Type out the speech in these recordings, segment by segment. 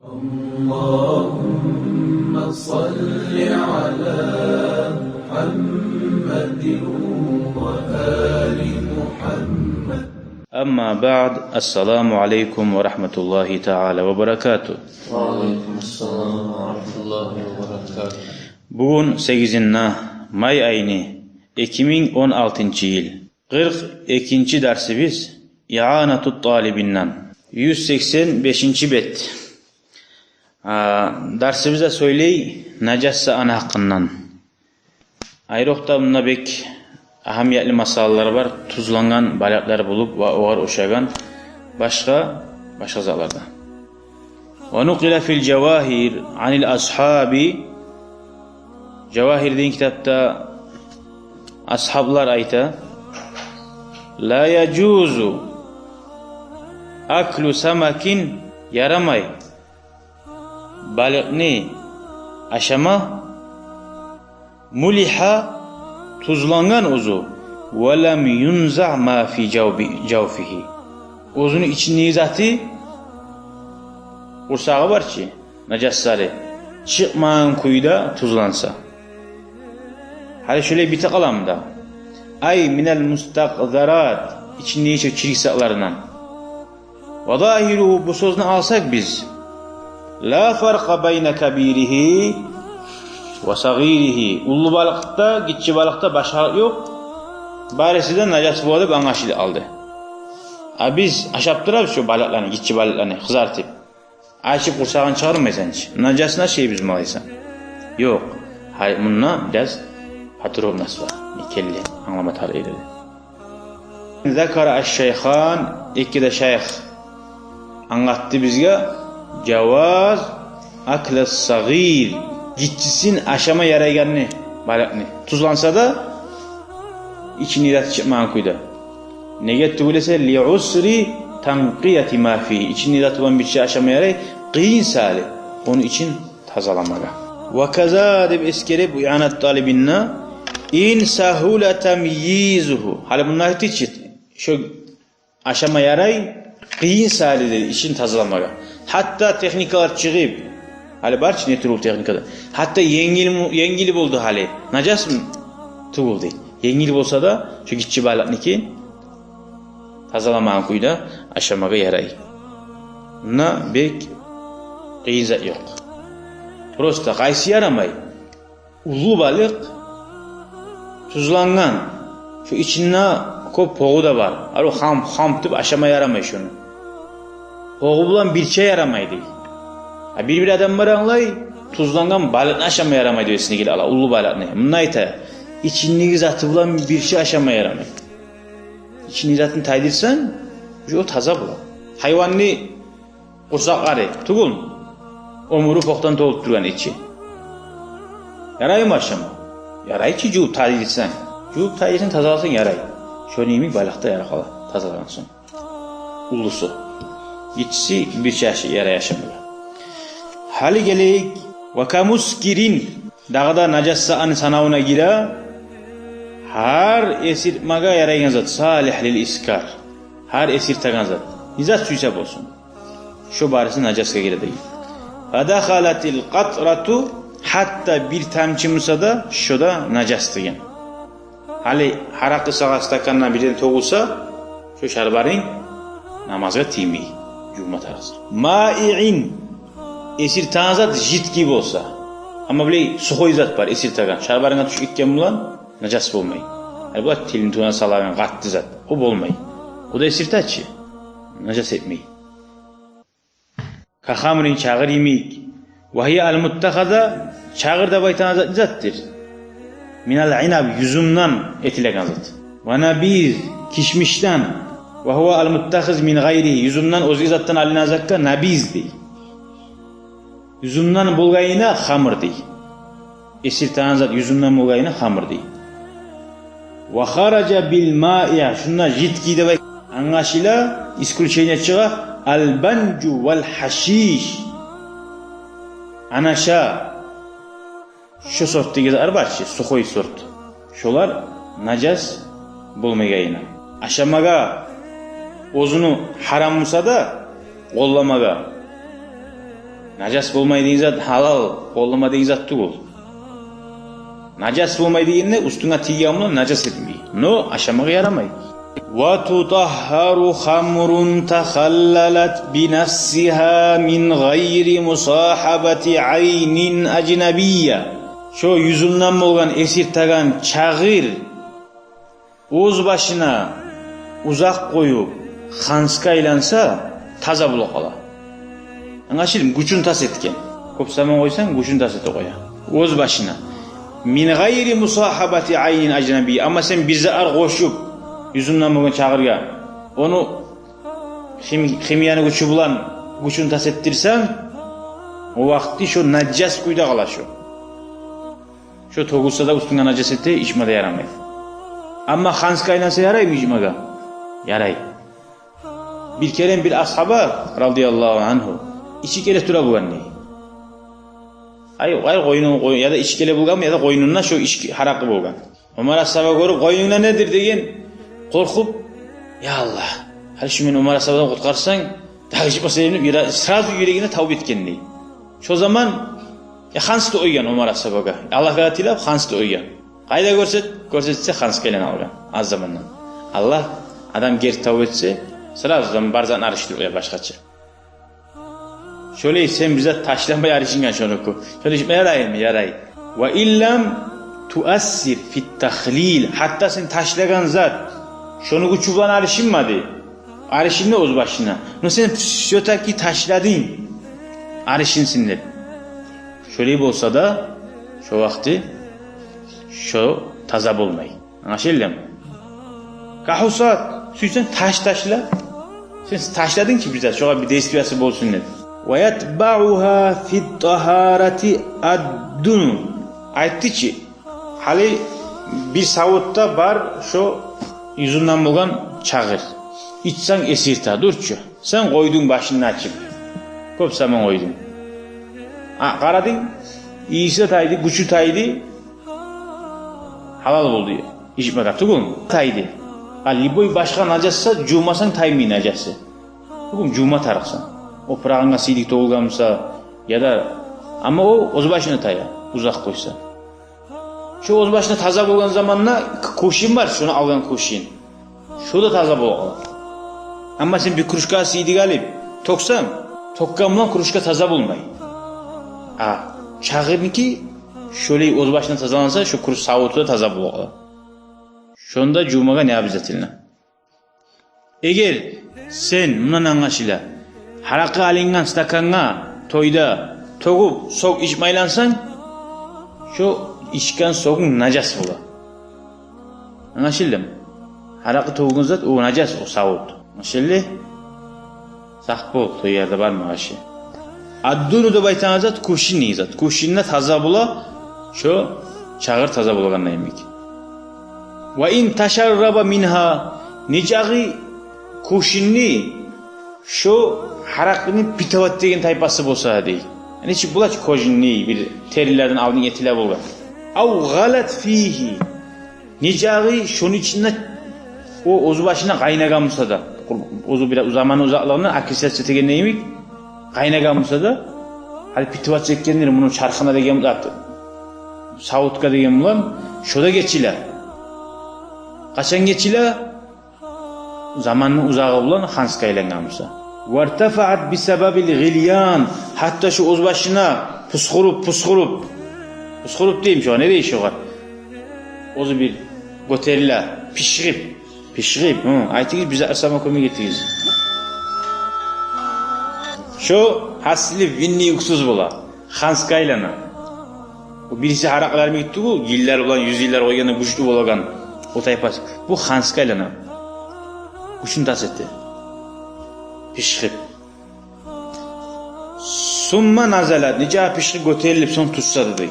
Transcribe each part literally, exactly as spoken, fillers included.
اللهم صل على محمد وآل محمد. أما بعد، السلام عليكم ورحمة الله تعالى وبركاته. وعليكم السلام ورحمة الله وبركاته. Бугюн сегизинчи май айны, эки минг он алтынчы йыл. Къыркъ экинчи дарсыбыз, Иъанату талибинден, юз сексен бешинчи бет. А, дарсыбызда сёйлей нажас затланы гьакъындан. Айрокъда мунда бек агьамиятлы масъалалар бар, тузлангъан балыкълар болуп ва огъар ошагъан башгъа, башгъа затлар да. Ва нукъила фил Жавагьир анил асгьаби. Жавагьир деген китапда асгьаблар айта: لا يجوز أكل سمك, ярамай балыкъны ашама, ملح, тузлангъан оьзю, ولم ينزع ما في جوف، جوفه. Оьзюню ичиндеги заты, къурсагъы бар чы, нажас заты, чыкъмагъан кюйде тузланса. Гьали шолай бите къаламда. أي من المستقذرات, ичиндеги шо чирик затлардан. وظاهره, бу сёзню алсакъ биз, لا فرق بين كبيره وصغيره, уллу балыкъда, гиччи балыкъда башгъалыкъ ёкъ. Бариси де нажас бола деп англашыла алды. А биз ашап турабыз шо балыкъланы, гиччи балыкъланы къызартып. Ачып къурсагъын чыгъармайсан чы. Нажасын ашайбыз малайса. Ёкъ. Гьай, мунда бираз подробность бар. Мекенли англама тарыкъ эди. ذكر الشيخان, эки де шайх англатды бизге, جواز أكل الصغير, гиччисин ашама ярайгъанны, балыкъны. Тузланса да, ичиндеги заты чыкъмагъан кюйде. Неге тюгюл эсе, لعسر تنقية ما فيه, ичиндеги заты булан бир шей ашама ярай, къыйын сали ону ичин тазаламагъа. وكذا, деп эсгере бу Иъанат талибинде, إن سهل تمييزه. Гьали мунда айтды чы, шо ашама ярай, къыйын сали деди ичин тазаламагъа. Гьатта техникалар чыгъып, гьали бар чы не тюрлю техникалар. Гьатта енгил му-, енгил болду гьали. Нажасмы? Тюгюл дей. Енгил болса да, шо гиччи балыкъныкин тазаламагъан кюйде ашамагъа ярай. Мунда бек къыйын зат ёкъ. Просто къайсы ярамай? Уллу балыкъ, тузлангъан, шо ичинде кёп погъу да бар. Ару хамп, хамп деп ашама ярамай шону. Погъу булан бирче ярамай дей. А бир-бир адамлар англай, тузлангъан балыкъны ашама ярамай деп эсине геле ала, уллу балыкъны. Мунда айта, ичиндеги заты булан бирче ашама ярамай. Ичиндеги затын тайдырсанг, уже о таза бола. Гьайванны къурсакълары тюгюлмю, оьмюрю покъдан толуп тургъан ичи. Яраймы ашама? Ярай чы, жувуп тайдырсанг. Жувуп тайдырсанг, тазаласанг ярай. Шону йимик балыкъ да яра къала, тазалагъан сонг. Уллусу. Гиччиси бирче ашама ярай ашамагъа. Гьали гелейик. وكمسكر. Дагъы да нажас затны санавуна гире гьар эсиртмеге ярайгъан зат, صالح للإسكار. Гьар эсиртеген зат. Не зат сюйсе болсун. Шо бариси нажасгъа гире деген. فدخلت القطرة, гьатта бир тамчы буса да, шо да нажас деген. Гьали гьаракъы сагъа стакандан бирден тёгюлсе, шо шарбарынг намазгъа тиймей, жувма тарыкъсан. مائع, эсиртеген зат жидкий болса. Амма билей сухой зат бар, эсиртеген. Шарбарынга тюшюп гетген булан нажас болмай. Гьали булай тилни тюбюне салагъан къатты зат. О болмай. О да эсирте чи. Нажас этмей. كخمر, чагъыр йимик. وهي المتخذة, чагъыр деп айтагъан зат не затдыр? من العنب, юзюмден этилеген зат. والنبيذ, кишмишден. وهو المتخذ من غيره, юзюмден, оьзге затдан алынгъан затгъа набиз дей. Юзюмден болгъанына хамр дей. Эсиртеген зат юзюмден болгъанына хамр дей. وخرج بالمائع, шунда жидкий деп айт-, англашыла, исключение чыгъа, البنج والحشيش. Анаша, шо сорт деген зат бар чы, сухой сорт. Шолар нажас болмайгъанына. Ашамагъа оьзюню гьарам буса да, къолламагъа. Нажас болмай деген зат гьалал, къоллама деген зат тюгюл. Нажас болмай дегенде уьстюнге тийген булан нажас этмей. Но ашамагъа ярамай. Ва тутагьгьару хамрун тахаллалат бинафсигьа мин гъайри мусагьабати айнин ажнабия. Шо юзюнден болгъан эсиртеген чагъыр оьз башына узакъ къоюп, хансгъа айланса, таза бола къала. Англашылдымы? Гючюн тас этген. Кёп заман къойсанг, гючюн тас эте къоя. Оьз башына. Мин гъайри мусагьабати айнин ажнабия. Амма сен бир зат къошуп, юзюнден болгъан чагъыргъа, ону хим-, химияны гючю булан гючюн тас этдирсенг, о вакъти шо нажас кюйде къала шо. Шо тёгюлсе де уьстюнге нажас эте, ичме де ярамай. Амма хансгъа айланса яраймы ичмеге? Ярай. Бир керен бир асгьаба, радияллагьу ангьу, ичип геле тура болгъан дей. Ай, ай, къойну, къой-, яда ичип геле болгъанмы, яда къойнунда шо ички, гьаракъы болгъан. Омар асгьаба гёрюп, «Къойнунгда недир?» деген, къоркъуп, «Я Аллагь, гьали шу мени Омар асгьабадан къутгъарсанг, дагъы ичмес эдим», — деп, юре-, сразу юрегине тавба этген дей. Шо заман, э, ханс да къойгъан Омар асгьабагъа. Аллагьгъа тилеп, ханс да къойгъан. Къайда гёрсет, гёрсетсе, хансгъа айлана къалгъан аз замандан. Аллагь, адам герти тавба этсе, сразу заман бар затны алышдырып къоя башгъача. Шолай сен бир зат ташламай алышынгъан шонуку. Шону ичме яраймы? Ярай. Ва иллам туассир фит тахлил. Гьатта сен ташлагъан зат шону гючю булан алышынмады. Алышынды оьз башына. Но сен всё-таки ташладынг, алышынсын деп. Шолай болса да, шо вакъти шо таза болмай. Англашылдымы? Кахусат, сюйсенг таш ташла. Сен ташладынг чы бир зат, шогъар бир действиясы болсун деп. Ва ятбаугьа фит тагьарати аддуну. Айтды чы, гьали бир савутда бар шо юзюнден болгъан чагъыр. Ичсенг эсирте, дюр чю. Сен къойдунг башын ачып. Кёп заман къойдунг. А, къарадынг, ийиси тайды, гючю тайды. Гьалал болду. Ичмеге тюгюлмю? Тайды. А любой башгъа нажасса, жувмасанг таймай нажасы. Тюгюлмю, жувма тарыкъсан. Опурагъынга сийдик тёгюлген буса, яда, амма о оьз башына тая, узакъ къойса. Шо оьз башына таза болгъан заманда к-, кувшин бар, шону алгъан кувшин. Шо да таза бола къала. Амма сен бир кружкагъа сийдик алып тёксенг, тёкген булан кружка таза болмай. А чагъырныки шолай оьз башына тазаланса, шо круж-, савуту да таза бола къала. Шонда жувмагъа не обязательно. Эгер сен, мундан англашыла, гьаракъы алынгъан стакангъа тойда тёгюп, сок ичме айлансанг, шо ичген согъунг нажас бола. Англашылдымы? Гьаракъы тёгюлген зат, о нажас, о савут. Англашылды? Сакъ бол, той ерде бармагъа шо. Аддуну деп айтагъан зат, кувшин деген зат. Кувшин де таза бола, шо чагъыр таза болагъанда йимик. Ва ин ташарраба мингьа, нечакъы кувшинни шо гьаракъыны питават деген тайпасы болса дей. Яни чы була чы кожаный бир терилерден алдын этиле болгъан. Ав гъалат фигьи, нечакъы шону ичинде о оьз башына къайнагъан буса да, оьзю бир заманны узакълыгъына окислять этегенде йимик, къайнагъан буса да, гьали питават этгендир муну чархына деген зат, савутгъа деген булан, шо да гечиле. Къачан гечиле? Заманны узагъы булан хансгъа айлангъан буса. Вартафаат бисабабил гъильян. Гьатта шо оьз башына пусгъуруп, пусгъуруп. Пусгъуруп дейим шогъар, не дей шогъар? Оьзю бир гётериле, пишгъип, пишгъип. Гьы, айтыгъыз, биз асама кёмек этигиз. Шо гьасили винный уксус бола. Хансгъа айлана. О бириси гьаракълар йимик тюгюл, йыллар булан, юз йыллар къойгъанда гючлю болагъан о тайпасы. Бу хансгъа айлана. Гючюн тас эте. Пишгъип. Сумма назалат, нечакъы пишгъип гётерилип, сонг тюшсе де дей.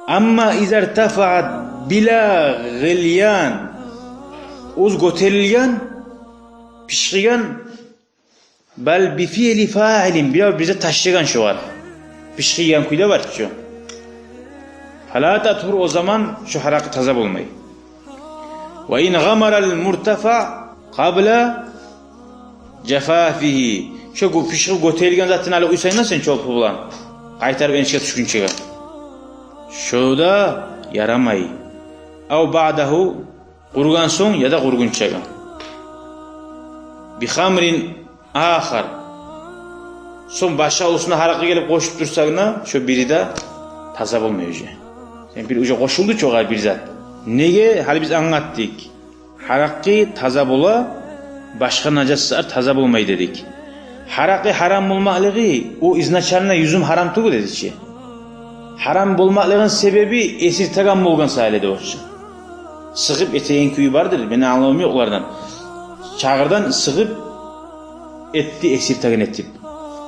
Амма изартафаат била гъильян, оьзю гётерилген, пишгъиген, бал бифиъли фаилин, бирев бир зат ташлагъан шогъар. Пишгъиген кюйде бар чы. Фала татгьур, о заман шо гьаракъы таза болмай. Ва ин гъамарал муртафаъ къабла жафафигьи. Шо гё-, пишигип гётерилген затны алып къойсанг да сен чолпу булан, къайтарып энишге тюшгюнчеге, шо да ярамай. Ав баъдагьу, къуругъан сонг яда къуругъунчагъа. Бихамрин ахар. Сонг башгъа уьстюне гьаракъы гелип къошуп турсанг да, шо бири де таза болмай уже. Сен бир уже къошулду чогъар бир зат. Неге? Гьали биз англатдыкъ. Гьаракъы таза бола, башгъа нажас зат таза болмай дедик. Гьаракъы гьарам болмакълыгъы, о изначально юзюм гьарам тюгюл эди чи. Гьарам болмакълыгъын себеби эсиртеген болгъан саялы эди о чи. Сыгъып этеген кюю бардыр, мени англавум ёкъ олардан. Чагъырдан сыгъып этди, эсиртеген этип.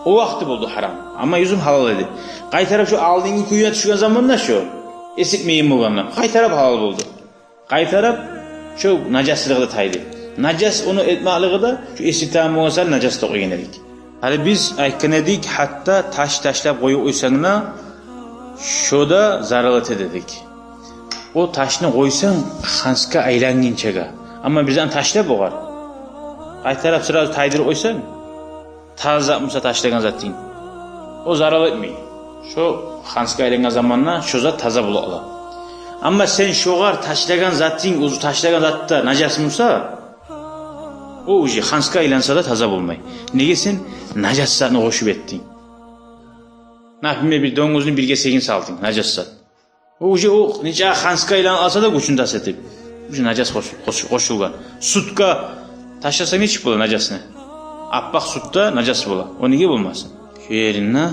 О вакъти болду гьарам. Амма юзюм гьалал эди. Къайтарып шо алдынгъы кююне тюшген заманда шо, эсиртмейген болгъанда, къайтарып гьалал болду. Къайтарып шо нажаслыгъы да тайды. Нажас ону этмеклиги де, шо эсиртеген болгъан саялы нажас да къойгъан эдик. Гьали биз айтгъан эдик, гьатта таш ташлап къоюп къойсанг да, шо да зарал эте дедик. О ташны къойсанг ханска айлангъынчагъа. Амма бир затны ташлап огъар, къайтарып сразу тайдырып къойсанг, таза зат буса ташлагъан затынг, о зарал этмей. Шо ханска айлангъан заманда шо зат таза бола ала. Амма сен шогъар ташлагъан затынг, оьзю ташлагъан зат да нажас буса, о уже ханска айланса да таза болмай. Неге? Сен нажас затны къошуп этдинг. Например, бир донгузну бир гесегин салдынг, нажас зат. О уже о нече ханска айланып къалса да, гючюн тас этип, уже нажас къош-, къош-, къошулгъан. Сутгъа ташласанг, нечик бола нажасны? Аппакъ сут да нажас бола. О неге болмасын? Шо еринде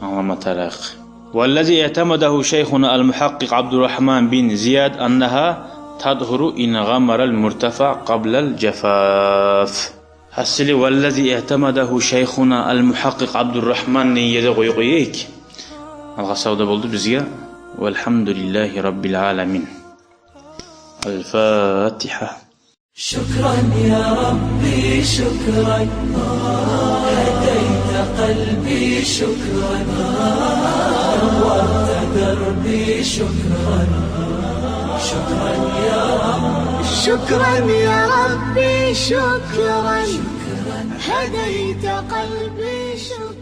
англама тарыкъ. والذي اعتمده شيخنا المحقق عبد الرحمن بن زياد أنها تطهر إن غمر المرتفع قبل الجفاف. Гьасили, والذي اعتمده شيخنا المحقق عبد الرحمن деген ерде къоюп къояйыкъ. Алгъасавда болду бизге. والحمد لله رب العالمين. الفاتحة. شكرا يا ربي، شكرا. هديت قلبي، شكرا. نورت دربي، شكرا. شكرا يا رب. شكرا يا ربي، شكرا. هديت قلبي، شكرا.